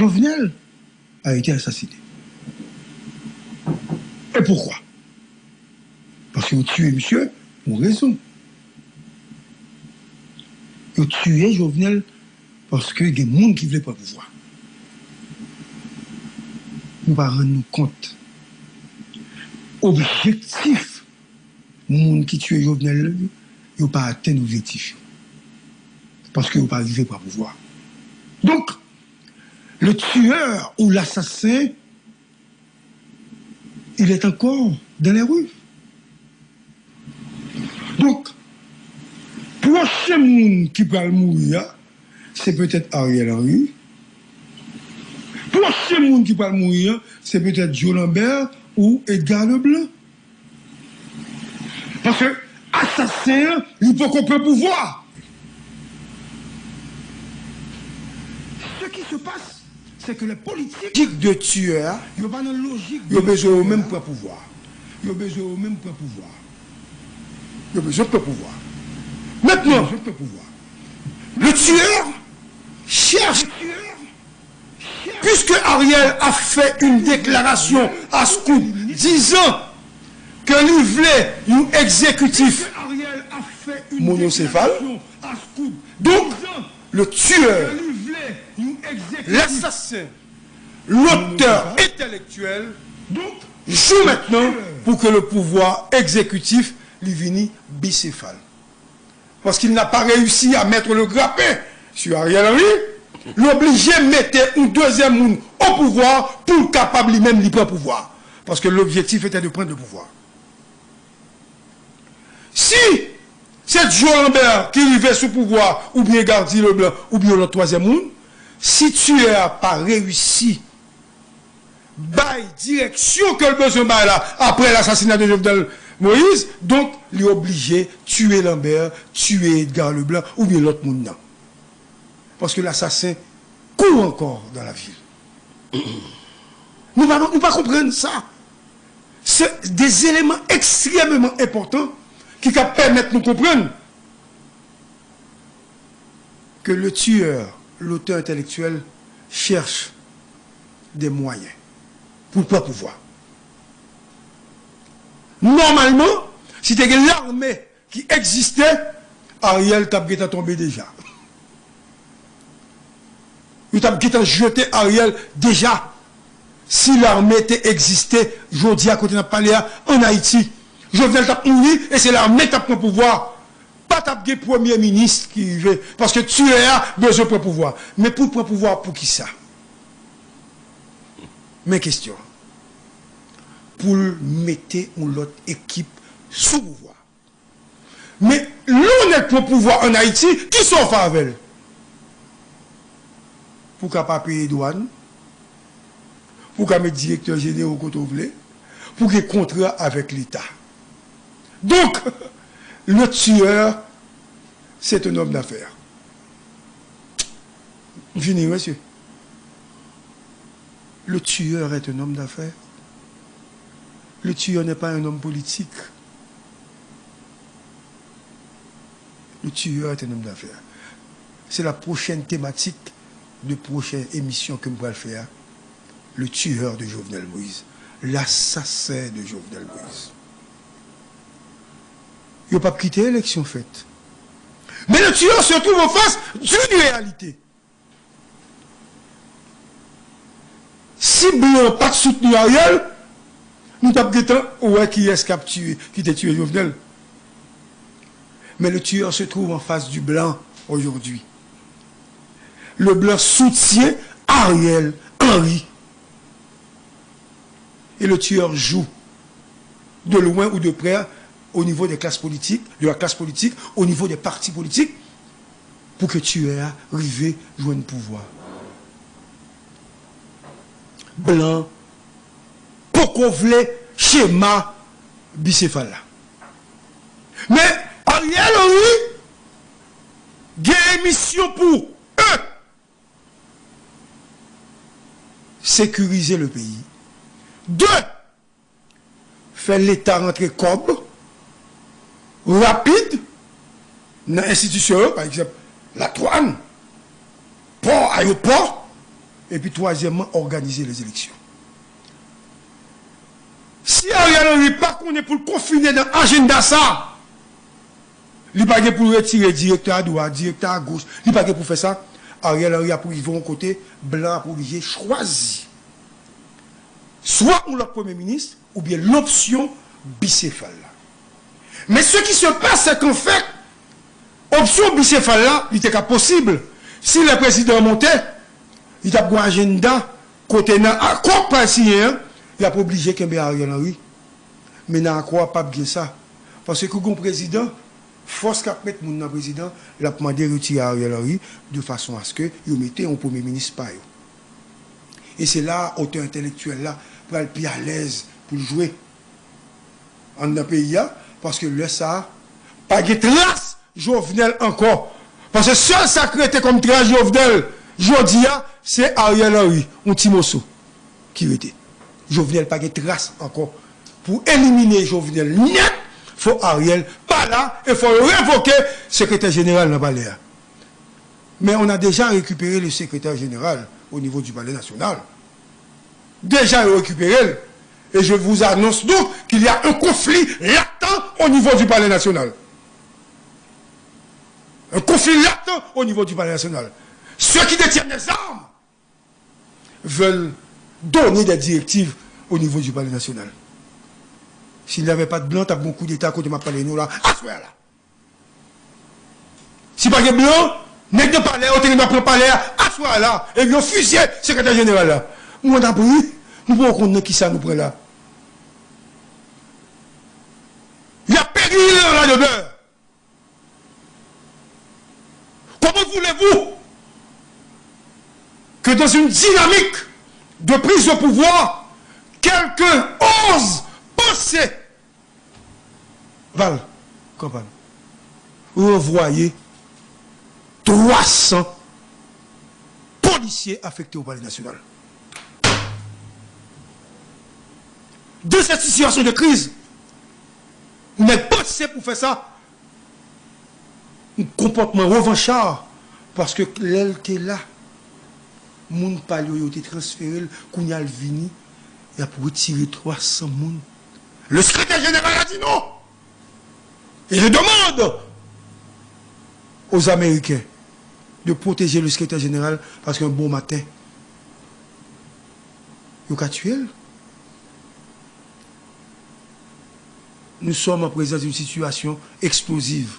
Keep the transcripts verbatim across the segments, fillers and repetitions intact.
Jovenel a été assassiné. Et pourquoi? Paske yo tiye misye pou rezon. Yo tiye Jovenel paske gen moun ki vle pran pouvwa. Nou pa rann nou kont. Objektif moun ki tiye Jovenel yo, yo pa atenn objektif yo. Paske yo pa rive pran pouvwa. Donk, le tueur ou l'assassin, il est encore dans les rues. Donk, pwochen moun ki pral mouri a, se petèt Ariel Henry. Pwochen moun ki pral mouri a, se petèt Joe Lambert ou Edgar Leblanc. Paske asasen an, li poko pran pouvwa. Ce qui se passe, c'est que les politiques, lojik de tiyè a, yo pa nan lojik de tiyè a, yo bezwen yo menm pran pouvwa. Yo bezwen yo menm pran pouvwa. Yo bezwen pran pouvwa. Maintenant, le tueur cherche, puisque Ariel a fait une déclaration à Scoop disant que li vle yon egzekitif monocéphale, donc le tueur, l'assassin, l'auteur intellectuel joue maintenant pour que le pouvoir exécutif li vini bicéphale. Parce qu'il n'a pas réussi à mettre le grappin sur Ariel Henry, li oblije mete yon dezyèm moun o pouvwa pou l kapab li menm li pran pouvwa. Parce que l'objectif était de prendre le pouvoir. Si se Joe Lambert ki rive sou pouvwa, oubyen Gardy Leblanc, oubyen yon lòt twazyèm moun, si tiyè a pa reyisi bay direksyon ke l bezwen bay la, apre lasasina de Jovenel Moïse, donk, li oblije tiye Lambert, tiye Edgar Leblanc, oubyen lòt moun nan. Paske lasasen court encore dans la ville. Nou pa, nou pa konprann sa. Se de eleman ekstrèmeman enpòtan ki ka pèmèt nou konprann que le tueur, l'auteur intellectuel, cherche des moyens pou l pran pouvwa. Nòmalman, si te gen lame ki egziste, Ariel t ap gentan tonbe deja. Yo t ap gentan jete Ariel deja. Si lame te egziste, jodi a kote n ap pale a, ann Ayiti, Jovenel t ap mouri e se lame k t ap pran pouvwa. Pa t ap gen premye minis ki rive, paske tiyè a bezwen pran pouvwa. Men pou l pran pouvwa, pou kisa? Men kesyon an. Pou l mete yon lòt ekip sou pouvwa. Men lè yon nèg pran pouvwa ann Ayiti, kisa w fè avè l? Pou w ka pa peye dwàn, pou w ka met direktè jenero kote w vle, pou w gen kontra avèk Leta. Donk, le tueur, c'est un homme d'affaires. M fini, mesye. Le tueur est un homme d'affaires. Le tueur n'est pas un homme politique. Le tueur est un homme d'affaires. C'est la prochaine thématique de prochaine émission ke m pral fè a. Le tueur de Jovenel Moïse. L'assassin de Jovenel Moïse. Yo p ap kite eleksyon fèt. Mais le tueur se trouve en face d'une réalité. Si blan pa t soutni Ariel, nou t ap gentan wè kiyès k ap tiye, ki te tiye Jovenel. Mais le tueur se trouve en face du blanc aujourd'hui. Le blanc soutient Ariel Henry. Et le tueur joue de loin ou de près au niveau des classes politiques, de la classe politique, au niveau des partis politiques, pou ke tiyè a rive jwenn pouvwa. Blan poko vle chema bisefal la. Men Ariel Henry gen misyon pou, un, sécuriser le pays. De, fè Leta rantre kòb rapid nan enstitisyon yo, pa egzanp, ladwàn, pò, ayewopò, Epi twazyèmman, òganize lèzeleksyon. Si Ariel Henry pa konnen pou l konfine nan ajanda sa, li pa gen pou l retire direktè a dwat, direktè a goch, li pa gen pou fè sa, Ariel Henry ap rive yon kote, blan ap oblije chwazi swa yon lòt premye minis oubyen lopsyon bisefal la. Men ce qui se passe, c'est qu'en fait, opsyon bisefal la, li te ka posib. Si lè prezidan an monte, li t ap gen ajanda kote nan akò k pral siyen an, y ap oblije kenbe Ariel Henry. Men nan akò a, p ap gen sa. Paske kou gen yon prezidan, fòs k ap met moun nan prezidan, l ap mande retire Ariel Henry de fason aske yo mete yon premye minis pa yo. E se la a otè entèlektyèl la pral pi alèz pou l jwe anndan peyi a, paske lè sa a, pa gen tras Jovenel ankò. Paske sèl sa k rete kòm tras Jovenel jodi a, se Ariel Henry, yon ti moso ki rete. Jovenel pa gen tras ankò. Pou elimine Jovenel nèt, fò Ariel pa la e fò yo revoke sekretè jeneral nan palè a. Mais on a déjà récupéré le secrétaire général au niveau du Palais national. Déjà récupéré. Et je vous annonce donc qu'il y a un conflit latent au niveau du Palais national. Un conflit latent au niveau du Palais national. Ceux qui détiennent les armes veulent donner des directives au niveau du Palais national. S'il n'y avait pas de blanc, t ap gen koudeta kote m ap pale nou la, aswè a la. Si pa gen blan, nèg nan palè yo te gen dwa pran palè a aswè a la, epi yo fizye sekretè jeneral la. Mwen t ap ri, nou poko konn nan kisa nou pran la. Y ap peri nan la demeure. Comment voulez-vous que dans une dynamique de prise de pouvoir, quelqu'un ose penser Val, kanpay. Ranvwaye twa san polisye afekte o Palè Nasyonal. Dans cette situation de crise, nèg panse pou fè sa, yon konpòtman revancha, paske lè l te la, moun pa l yo, yo te transfere l, kounye a l vini, y ap retire twa san moun. Le secrétaire général a dit non. Et je demande aux Américains de protéger le secrétaire général parce qu'un bon matin, yo ka tiye l. Nous sommes en présence d'une situation explosive.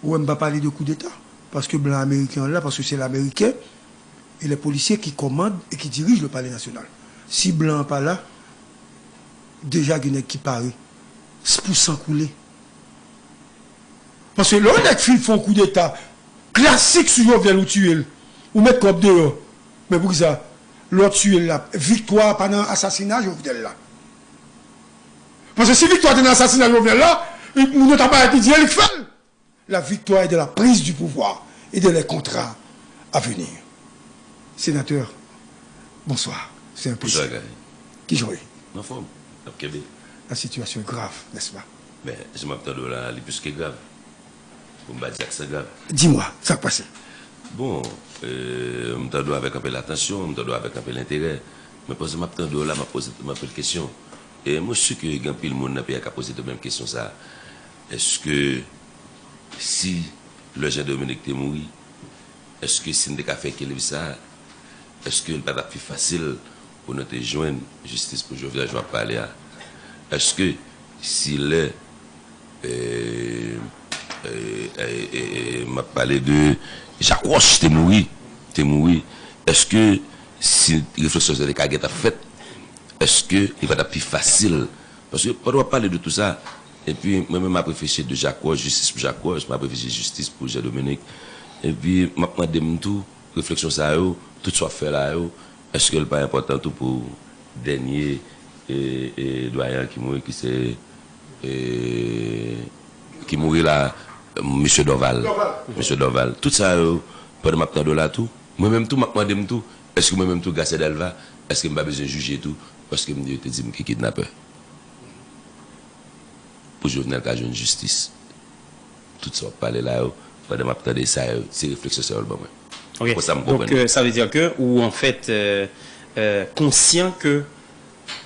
Ou wè m pa pale de koudeta, paske blan ameriken an la, paske se Lameriken e lè polisye ki kòmand e ki dirij le Palais National. Si blan an pa la, deja gen nèg ki pare pou san koule. Paske lè yon nèg fin fè yon koudeta klasik sou Jovenel, ou tiye l, ou met kòb deyò. Men poukisa lè w tiye l la, viktwa a pa nan asasina Jovenel la? Paske si viktwa te nan asasina Jovenel la, moun yo ta parèt li di e li k fè l. La victoire est dans la prise du pouvoir et dans les contrats à venir. Sénateur, bonsoir. C'est un plaisir. Bonsoir, Guy. Kijan w ye? Anfòm. N ap kenbe. La situation est grave, n'est-ce pas? Men, jan m ap tande w la, li plis ke grav. Pou m pa di ak sa grav. Di mwa, sa k pase? Bon, euh, m tande w avèk anpil atansyon, m tande w avèk anpil enterè. Men pandan m ap tande w la, m ap poze tèt mwen anpil kesyon. E mwen si ke gen anpil moun nan peyi a k ap poze tèt menm kesyon sa a. Èske si lè Jean Dominique te mouri, èske si n te ka fè ekilib sa a, èske l pa t ap pi fasil pou nou te jwenn jistis pou Jovenel jan w ap pale a? Èske si lè, e, e, e, e, e, m ap pale de Jacques Roche te mouri, te mouri, èske si refleksyon sa te ka gentan fèt, èske li pa t ap pi fasil? Paske pandan w ap pale de tou sa, epi mwen menm m ap reflechi de Jacques Roche, jistis pou Jacques Roche, m ap reflechi jistis pou Jean Dominique. Epi m ap mande m tou, refleksyon sa yo, tout sa w ap fè la yo, èske l pa enpòtan tou pou dènye, e, e, dwayen an ki mouri, ki se, e, ki mouri la, mesye Dorval. Dorval. Mesye Dorval. Tout sa yo, pandan m ap tande w la tou, mwen menm tou, m ap mande m tou, èske mwen menm tou, Garcia Delva, èske m pa bezwen jije tou, paske m, yo te di m ki kidnapè? Pou Jovenel ka jwenn jistis. Tout sa w ap pale la yo, pandan m ap tande sa yo, se refleksyon sa yo l ban mwen. Ok. Konsa m konprann. Donk, euh, sa vle di ke ou, an fèt, euh, euh, konsyan ke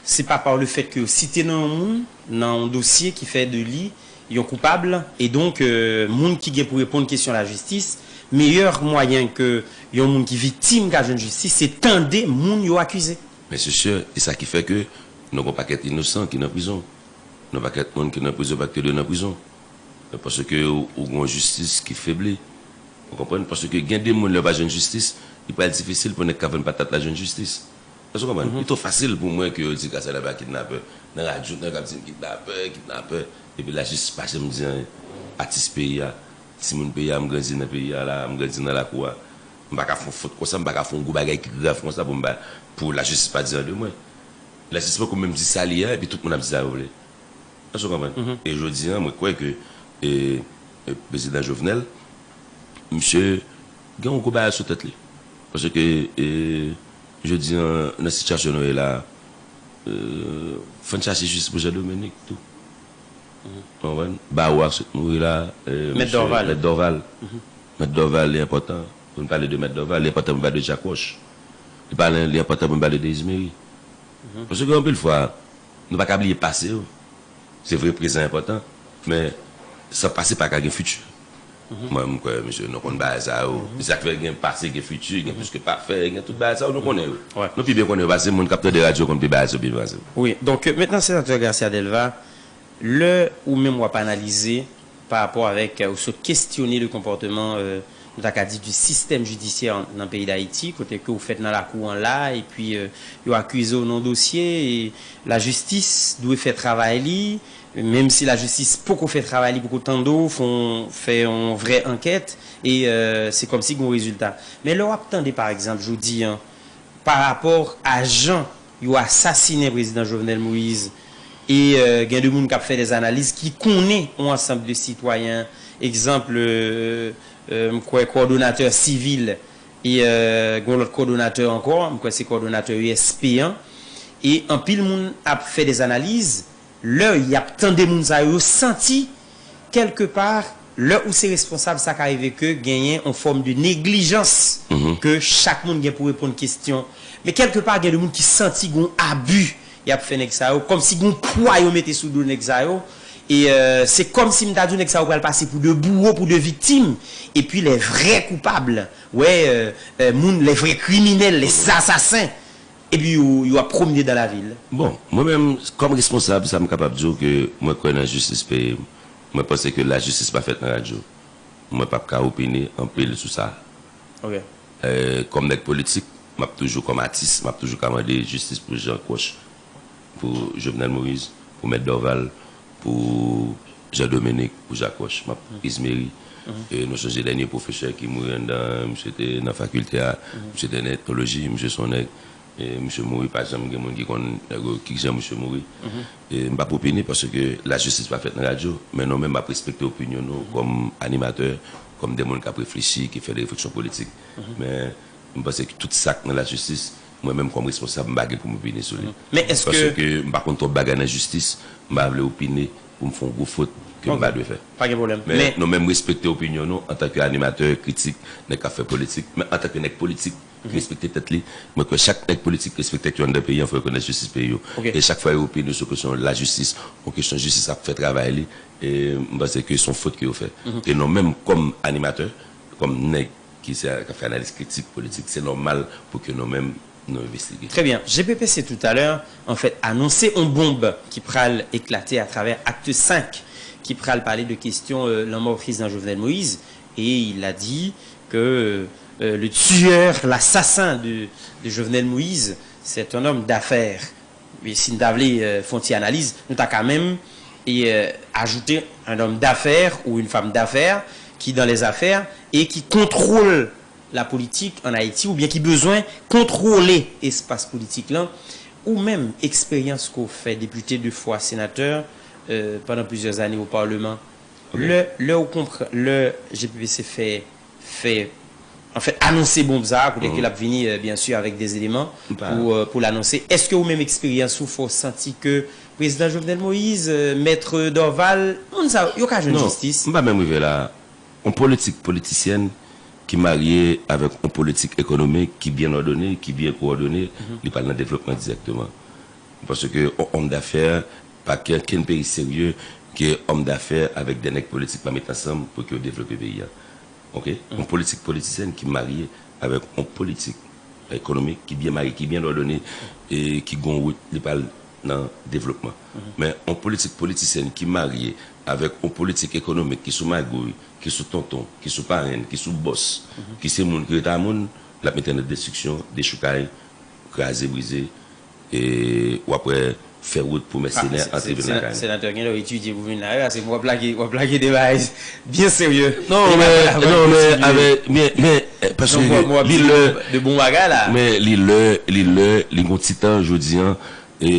se pa pa le fèt ke yo site non yon moun nan yon dosye ki fè de li yon koupab, e donk, euh, moun ki gen pou reponn kesyon lajistis, meyè mwayen ke yon moun ki viktim ka jwenn jistis, se tande moun yo akize. Men se si, e sa ki fè ke nou gen yon pakèt inosan ki nan prizon. Nan pakèt moun ki nan prizon, pa ke de nan prizon. Paske ou, ou gen yon jistis ki febli. Ou konprann? Paske gen de moun, lè yo pa jwenn jistis, li pral difisil pou nèg k ap vann patat la jwenn jistis. Èske w konprann? Li twò fasil pou mwen ke yo di Gracia Delva kidnapè. Nan radyo, nèg ap di m kidnapè, kidnapè. Epi lajistis pa janm di anyen. Atis peyi a, timoun peyi a, m grandi nan peyi a la, m grandi nan lakou a. M pa ka fè yon fot konsa, m pa ka fè yon gwo bagay ki grav konsa pou m pa, pou lajistis pa di anyen de mwen. Lajistis poko menm di sa li ye a, epi tout moun ap di sa yo vle. Èske w konprann? E jodi a, mwen kwè ke, e, e, prezidan Jovenel, misye gen yon gwo bagay sou tèt li. Paske, e, jodi a, nan sitiyasyon nou ye la, e, fò n chache jistis pou Jean Dominique tou. Ou konprann? Bawo a sot mouri la, e, Mèt Dorval. Mèt Dorval. Mèt Dorval, li enpòtan pou n pale de Mèt Dorval, li enpòtan pou n pale de Jack Roche. Li pale, li enpòtan pou n pale de Izmery. Paske anpil fwa, nou pa ka bliye pase yo. Se vre, prezan enpòtan, men san pase pa ka gen fiti. Mwen, m kwè, mesye, nou konn bagay sa yo. Se sa k fè gen pase, gen fiti, gen plis ke pafè, gen tout bagay sa yo, nou konnen yo. Nou pi byen konnen yo pase moun k ap tande radyo, konn pi bagay sa yo pi byen pase yo. Wi, donk, mentnan, senatè Gracia Delva, lè ou menm w ap analize pa rapò avèk, euh, ou sot kestyone le konpòteman, euh, nou ta ka di, du système judiciaire nan peyi Dayiti, kote ke ou fèt nan lakou an la, epi, euh, yo akize w nan dosye, e lajistis dwe fè travay li, menm si lajistis poko fè travay li, poko tande w, fè yon, fè yon vrè ankèt, e, euh, se kòmsi gen yon rezilta. Men lè w ap tande, pa egzanp, jodi a, pa rapò a jan yo asasinen prezidan Jovenel Moïse, e, euh, gen de moun k ap fè dè analiz ki konnen yon ansanm de sitwayen, egzanp, euh, euh, m kwè kowòdonatè sivil, e, euh, gen yon lòt kowòdonatè ankò, m kwè se kowòdonatè E S P an, e anpil moun ap fè dè analiz, lè y ap tande moun sa yo, yo santi, kèlkepa, lè ou se responsab, sa ka rive ke genyen yon fòm de neglijans ke chak moun gen pou reponn kesyon. Men kèlkepa, gen de moun ki santi gen yon abi y ap fè nèg sa yo, kòmsi gen yon pwa yo mete sou do nèg sa yo. E, euh, se kòmsi m ta di w nèg sa yo pral pase pou de bouwo, pou de viktim. Epi les vrais coupables, wè, euh, euh, moun, les vrais criminels, les assassins. Epi yo, yo ap pwomne dan lavil. Bon, mwen menm, kòm responsab, sa m kapab di w ke mwen kwè nan jistis peyi m. Mwen panse ke lajistis pa fèt nan radyo. Mwen p ap ka opine anpil sou sa. Ok. Eh, kòm nèg politik, m ap toujou, kòm atis, m ap toujou ka mande jistis pou Jean Roche, pou Jovenel Moïse, pou Mèt Dorval, pou Jean Dominique, pou Jack Roche, m ap Izmery. E nou sonje dènye pwofesè ki mouri anndan, misye te nan fakilte a, misye te nan etnoloji, misye se yon nèg, e misye mouri, pa janm gen moun ki konn, e, ki jan misye mouri. E m p ap opine paske lajistis pa fèt nan radyo, men nou menm m ap respekte opinyon nou kòm animatè, kòm de moun k ap reflechi, ki fè de refleksyon politik. Men m panse ke tout sa k nan lajistis, mwen menm kòm responsab, m pa gen pou m opine sou li. Men èske... Paske m pa konn twòp bagay nan jistis, m pa vle opine pou m fè yon gwo fot ke m pa dwe fè. Pa gen pwoblèm. Men nou menm respekte opinyon nou antanke animatè, kritik, nèg k ap fè politik, men antanke nèg politik ki respekte tèt li, mwen kwè chak nèg politik respekte tèt yo anndan peyi an, fò yo konèt jistis peyi yo. E chak fwa yo opine sou kesyon lajistis, yon kesyon jistis ap fè travay li, e m panse ke se yon fot ke yo fè. E nou menm kòm animatè, kòm nèg ki se, k ap fè analiz kritik politik, se nòmal pou ke nou menm nou envestige. Très bien. G P P C tout à l'heure, en fait, anonse yon bonb ki pral eklate à travers Acte cinq, ki pral pale de kesyon, euh, lanmò prezidan Jovenel Moïse. Et il a dit que, euh, le tueur, l'assassin de, de Jovenel Moïse, c'est un homme d'affaires. E si n ta vle, euh, fè yon ti analiz, nou ta ka menm, e, euh, ajoute un homme d'affaires ou une femme d'affaires qui dans les affaires et qui contrôle la politique en Haïti, oubyen ki bezwen kontwole espas politik lan. Ou menm, eksperyans ke w fè, depite, de fwa senatè, euh, pandan plizyè ane o Palman, lè, lè w konprann, lè G P P C fè, fè, anfèt, anonse bonb sa a, kote ke l ap vini, euh, byen si, avèk dè eleman pou, euh, pou l anonse. Èske ou menm, eksperyans ou fè w santi ke prezidan Jovenel Moïse, euh, mèt Dorval, moun sa yo, yo ka jwenn jistis? Non, m pa menm rive la. Yon politik, politisyèn ki marye avèk yon politik ekonomik ki byen òdone, ki byen kowòdone, li pral nan devlopman dirèkteman. Paske yon òm dafè, pa gen kenn peyi serye ke òm dafè avèk de nèg politik pa met ansanm pou ke yo devlope peyi a. Ok? Yon politik politisyèn ki marye avèk yon politik ekonomik ki byen marye, ki byen òdone, e ki gon wout, li pral nan devlopman. Men yon politik politisyèn ki marye avèk yon politik ekonomik ki sou magouy, ki sou tonton, ki sou parenn, ki sou bòs, ki se moun ki rete a moun, l ap mete nan destriksyon, dechoukay, kraze, brize, e w ap wè fè wout pou mèsenè antre vin lakay nou. Senatè gen lè w etidye pou vin la wi, paske w ap lage, w ap lage de bagay byen serye. Non, men, non, men, avèk, men, men, paske li lè, de bon bagay la. Men li lè, li lè, li gon ti tan jodi an, e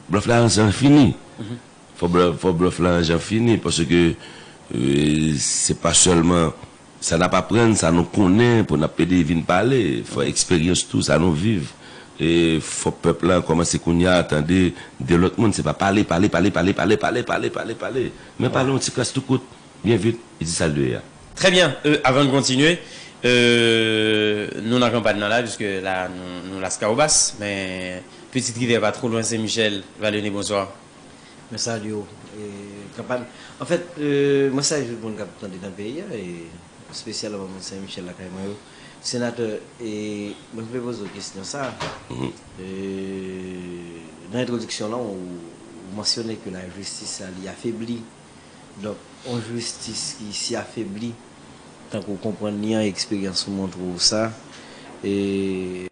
blòf la jan fini. Fò blòf, fò blòf la jan fini, paske e, se pa sèlman sa n ap aprann, sa nou konnen pou n ap pede vin pale. Fò eksperyans tou, sa nou viv. E fò pèp la kòmanse kounye a tande de lòt moun. Se pa pale, pale, pale, pale, pale, pale, pale, pale, pale. Men pale yon ti kras tou kout, byen vit, e di sa l dwe a. Très bien, euh, avant de continuer, euh, nou nan kanpay nan la, puisque la nou, nou Las Caobas, men Petite Rivière pa twò lwen, Sen Michèl, Valené, bonsoir. Mwen salye w, e, kanpay. Anfèt, e, mwen salye tout moun k ap tande nan peyi a, e espesyalman moun Sen Michèl lakay mwen yo. Senatè, e, mwen vle poze w kesyon sa. E, nan entwodiksyon lan, ou, ou mansyone ke lajistis la, li afebli. Donk, yon jistis ki si afebli, tankou w konprann li an, eksperyans ou montre w sa, e